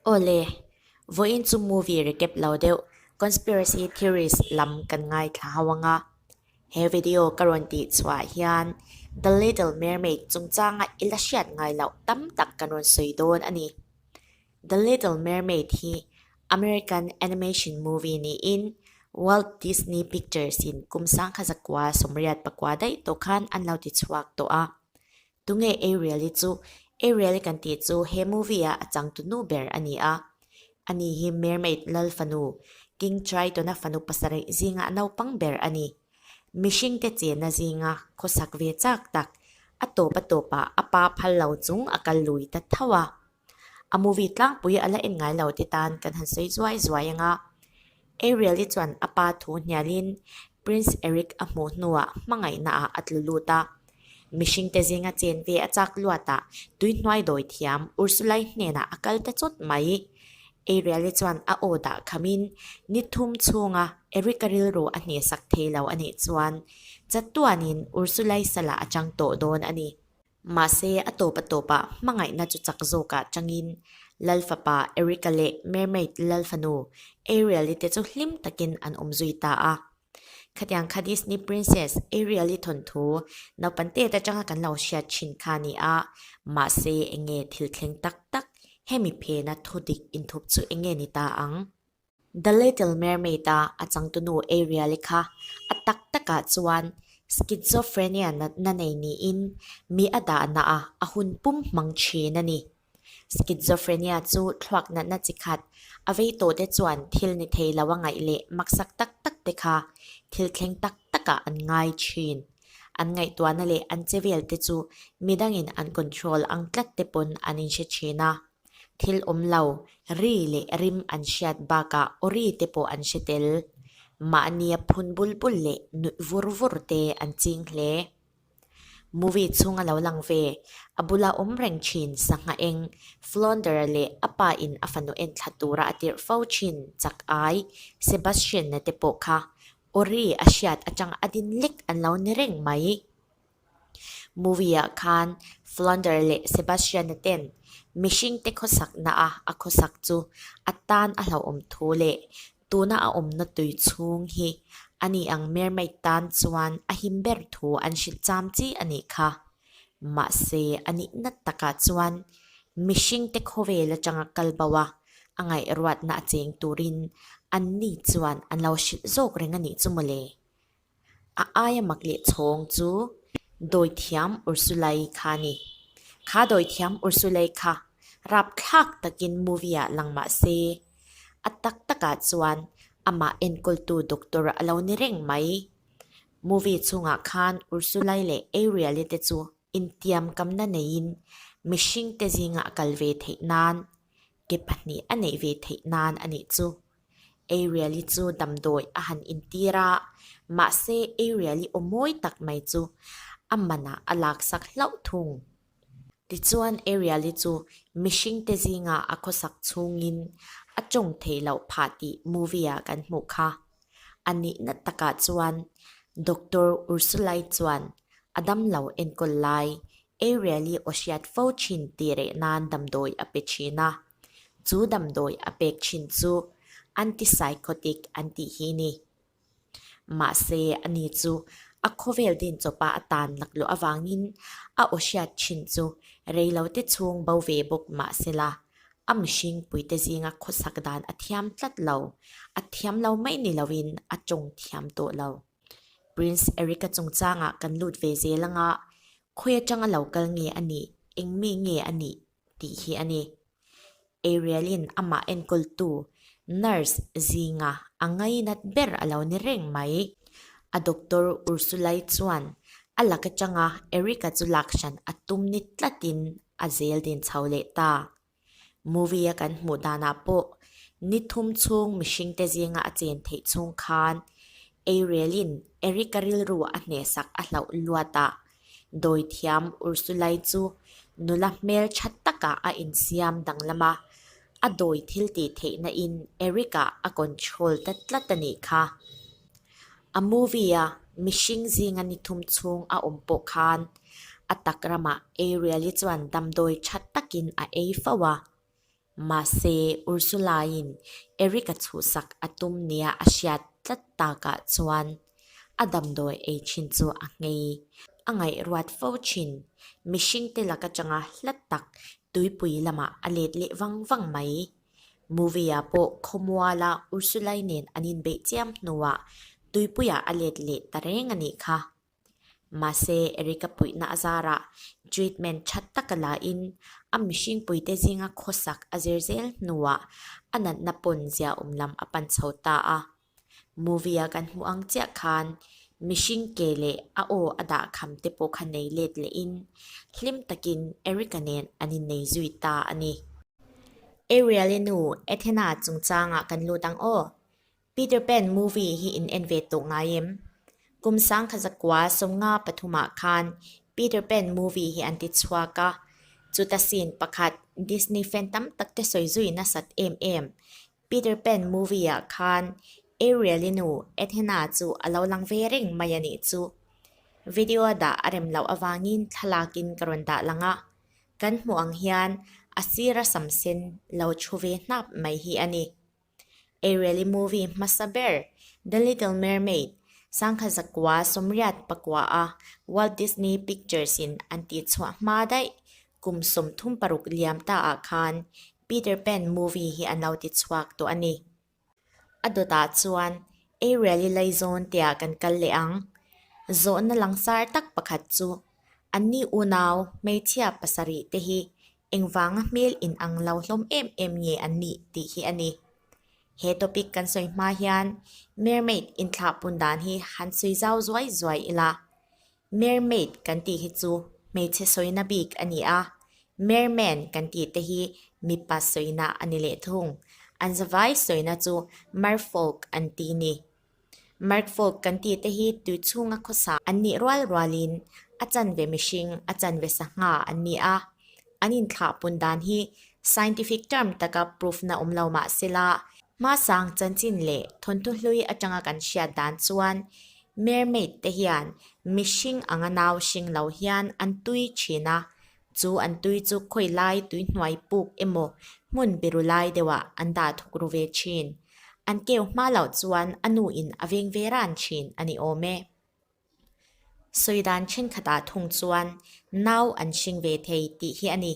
Awle, vawiin chu movie recap lo deuh conspiracy theories lam kan ngaithla ho anga. He video ka rawn tih chhuah hian The Little Mermaid chungchanga i la hriat ngai loh tam tak kan rawn sawi dawn a ni. The Little Mermaid hi American animation movie niin Walt Disney Pictures in kum 1989 daih tawh khan an lo ti chhuak tawh a. Tunge Ariel-i chu? Ariel-i kan tih chu he movie-a a changtu nu ber a ni a. Ani hi mermaid lal fanu, King Triton-a fanu pasarih zinga a naupang ber a ni. Mihringte chenna zinga khawsak ve chak tak, a tawp a tawpah a pa phal lo chung a kal lui ta tho a. A movie tlangpui a la en ngai lo te tan kan han sawi zuai zuai ang a. Ariel-i chuan a pa thu hnialin Prince Eric a hmuh hnuah hmangaihna ah a tlu lut a. Mihringte zinga chen ve a chak luatah tuihnuai dawi thiam Ursula-i hnenah a kal ta chawt mai. Ariel-i chuan a aw dah khamin ni thum chhunga Eric-a rilru a hnehsak thei lo a nih chuan chatuanin Ursula-i salah a chang tawh dawn a ni. Mahse, a tawp a tawpah hmangaihna chu chak zawkah changin Lalfapa Erica leh Mermaid Lalfanu Ariel-i te chu hlim takin an awm zui ta a. Khatiang kha Disney Princess Ariel-i thawnthu naupan tet atanga kan lo hriat thin kha a ni a, mahse enge thil thleng tak tak hemi phena thudik inthup chu enge ni ta ang? The Little Mermaid-a a changtunu Ariel-i kha a tak takah chuan schizophrenia natna nei niin mi a dahna a a hun pum hmang thin a ni. Schizophrenia chu thluak natna chi khat a vei tawhte chuan thil ni thei lo a ngaih leh maksak tak tak te kha thil thleng tak takah an ngai thin. An ngaihtuahna leh an che vel te chu midangin an control ang tlat te pawn an inhre thin a. Thil awm lo, ri leh rim an hriat bakah awri te pawh an hre tel. Mahnia phun bul bul leh nuih vur vur te an ching hle. Movie chhung a lo lang ve, a bula awm reng thin sangha eng, Flounder-a leh a pa in a fanu en thla tura a tirh fo thin chak ai, Sebastian-a te pawh kha awri a hriat atang a din lek an lo ni reng mai. Movie-ah khan Flounder leh Sebastian-a ten mihringte khawsakna a a khawsak chu a tan a hlauhawm thu leh tuna a awmna tui chhung hi a ni ang mermaid tan chuan a him ber thu an hrilh cham chi a nih kha. Mahse a nihna takah chuan mihringte khawvel atanga kal bo a a ngaihruatna a cheng turin anni chuan an lo hrilh zawk reng a nih chu mawle. A aia mak leh chhawng chu dawithiam Ursulai kha a ni. Kha dawithiam Ursulai kha rapthlak takin movie ah lang mah se, a tak takah chuan amah enkawltu doctor a lo ni reng mai. Movie chhungah khan Ursulai leh Ariel-i te chu intiamkamna neiin mihringte zinga a kal ve theih nan ke pahnih a neih ve theih nan a nih chu. Ariel-i chu damdawi a han intir a, mahse Ariel-i aw mawi tak mai chu a manah a laksak hlauh thung. Tichuan Ariel-i chu mihringte zinga a khawsak chhungin a tawng theih loh phah tih movie-ah kan hmuh kha. A nihna takah chuan Doctor Ursula-i chuan a damlo enkawl lai Ariel-i aw hriat fo thin tih reh nan damdawi a pe thin a. Chu damdawi a pek thin chu antipsychotic an tih hi ni. Mahse, ani chu a khawvel din chawpa a tan laklawh avangin a aw hriat thin chu reilote chhung bo ve bawk mahsela a mihring puite zinga khawsak dan a thiam tlat lo, a thiam lo mai ni loin a tawng thiam tawh lo. Prince Eric-a chungchangah kan lut ve zel anga khawi atanga lo kal nge a nih, eng mi nge a nih tih hi a ni. Ariel-in amah enkawltu nurse zinga a ngainat ber a lo ni reng mai. A doctor Ursula-i chuan a lak atanga Eric-a chu lakhran a tum ni tlatin a zel din chho leh ta. Movie-a kan hmuh danah pawh ni thum chhung mihringte zinga a chen theih chhung khan Ariel-in Eric-a rilru a hnehsak a hlauh luat a, dawithiam Ursula-i chu nula hmel tha takah a insiam danglam a, a dawi thil tih theihna in Eric-a a control ta tlat a nih kha. A movie-a mihring zinga ni thum chhung a awm pawh khan a tak ramah Ariel-i chuan damdawi tha takin a ei fo a. Mahse, Ursula-in Eric-a chhuhsak a tum nia a hriat tlat takah chuan a damdawi ei thin chu a nghei. A ngaihruat fo thin. Mihringte lak atanga hlat tak tuipui lamah a let leh vang vang mai. Movie-ah pawh khawmuala Ursula-i nen an inbeih chiam hnuah tuipuiah a let leh ta reng a nih kha. Mahse, Erica puihna a zarah treatment tha tak a lain a mihringpuite zinga khawsak a zir zel hnuah a natna pawn ziaawm lam a pan chho ta a. Movie-a kan hmuh ang chiah khan mihring ke leh a aw a dah kham te pawh kha nei let lehin hlim takin Erica nen an innei zui ta a ni. Ariel-i nu Athena chungchangah kan lut ang aw. Peter Pan movie hi in en ve tawh ngai em? Kum sangkhazakua sawmnga pathumah khan Peter Pan movie hi an ti chhuak a, chuta scene pakhat Disney fan tam tak te sawi zui nasat em em Peter Pan movie ah khan Ariel-i nu Athena chu a lo lang ve reng mai a nih chu. Video a dah a rem loh avangin thlalakin ka rawn dah lang a, kan hmuh ang hian a sira sam sen lo thu ve hnap mai hi a ni. Ariel-i movie hmasa ber The Little Mermaid, sangkhat zakua sawmriat pakua a Walt Disney Pictures in an tih chhuah hma daih kum 36 liam ta ah khan Peter Pan movie hi an lo ti chhuak tawh a ni. A dawtah chuan Ariel-i laizawn tia kan kal leh ang. Zawhna langsar tak pakhat chu anni unau hmeichhia pasarih te hi Engvanga hmel inang lo hlawm em em nge an nih tih hi a ni. He topic kan sawi hma hian mermaid inthlah pun dan hi han sawi zau zuai zuai ila. Mermaid kan tih hi chu hmeichhe sawina bik a ni a, merman kan tih te hi mipa sawina a ni leh thung. An zavai sawina chu merfolk an ti ni. Merfolk kan tih te hi tui chhunga khawsa an nih rual rualin a chanve mihring, a chanve sangha an ni a. An inthlah pun dan hi scientific term taka proof na awm lo mah sela, hmasang chanchin leh thawnthu hlui atanga kan hriat dan chuan mermaid te hian mihring anga nau hring lo hian an tui thin a, chu an tui chu khawi lai tui hnuai puk emaw hmun biru lai deuhah an dah thuk ru ve thin. An keu hma loh chuan a nu in a veng ve ran thin a ni awm e. Sawi dan thenkhatah thung chuan nau an hring ve thei tih hi a ni.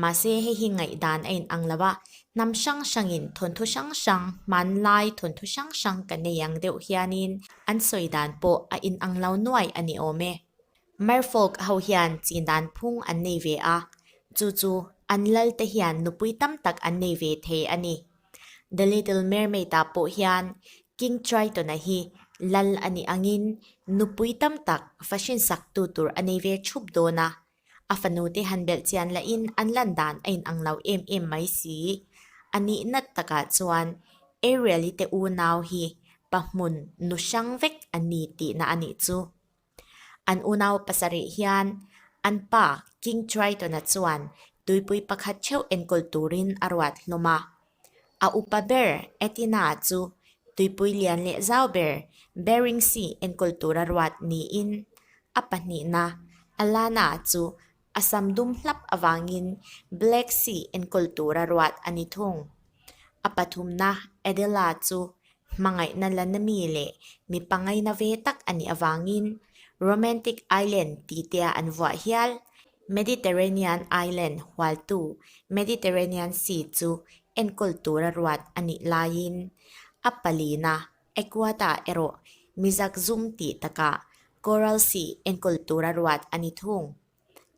Mahse hei hi ngaihdan a inang lo a, hnam hrang hrangin thawnthu hrang hrang, hmanlai thawnthu hrang hrang kan nei ang deuh hianin an sawi dan pawh a inang lo nuai a ni awm e. Merfolk ho hian chin dan phung an nei ve a, chu chu an lal te hian nupui tam tak an nei ve thei a ni. The Little Mermaid ah pawh hian King Triton-a hi lal a nih angin nupui tam tak fa hrinsak tu tur a nei ve thup dawn a, a fanu te han belh chian lahin an lan dan a inang lo em em mai si. A nih nat takah chuan Ariel-i te unau hi pa hmun nu hrang vek an ni tihna a nih chu. An unau pasarih hian an pa King Triton-a chuan tuipui pakhat theuh enkawl turin a ruat hlawm a. A upa ber Athena chu tuipui lian leh zau ber Bering Sea enkawl tura ruat niin a pahnihna Alana chu a sam dum hlap avangin Black Sea enkawl tura ruat a ni thung. A pathumna Adela chu Hmangaihna la na mi leh mi pangaina ve tak a nih avangin Romantic Island tih tea an vuah hial. Mediterranean Island hualtu Mediterranean Sea chu enkawl tura ruat a nih laiin a palina Equata erawh mizakzum tih takah Coral Sea enkawl tura ruat a ni thung.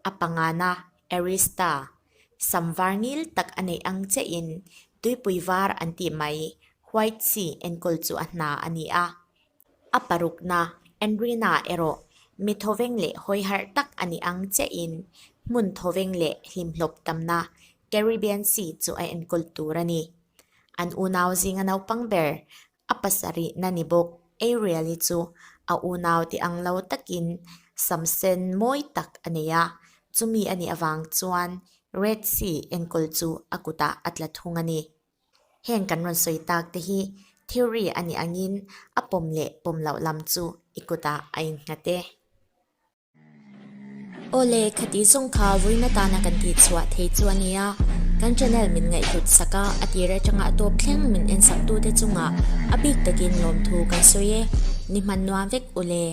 A pangana, Arista, sam var ngil tak a neih ang chiahin tuipui var an tih mai, White Sea, enkawl chu a hna a ni a. A parukna, Andrina erawh mi thawveng leh hawiharh tak a nih ang chiahin hmun thawveng leh hlimhlawp tamna, Caribbean Sea, chu a enkawl tur a ni. An unau zinga naupang ber, A pasarihna ni bawk. Ariel-i chu a unau ti ang lo takin sam sen mawi tak a nei a, chumi a nih avang chuan Red Sea enkawl chu a kutah a tla thung a ni. Heng kan rawn sawi tak te hi theory a nih angin a pawm leh pawm loh lam chu i kutah a innghat e. Awle, khati zawng kha vawiin atana kan tih chhuah thei chu a nia. Kan channel min ngaihhlut sak a, a tir atanga a tawp thleng min en sak tute chungah a bik takin lawmthu kan sawi e. Ni hman nuam vek ule.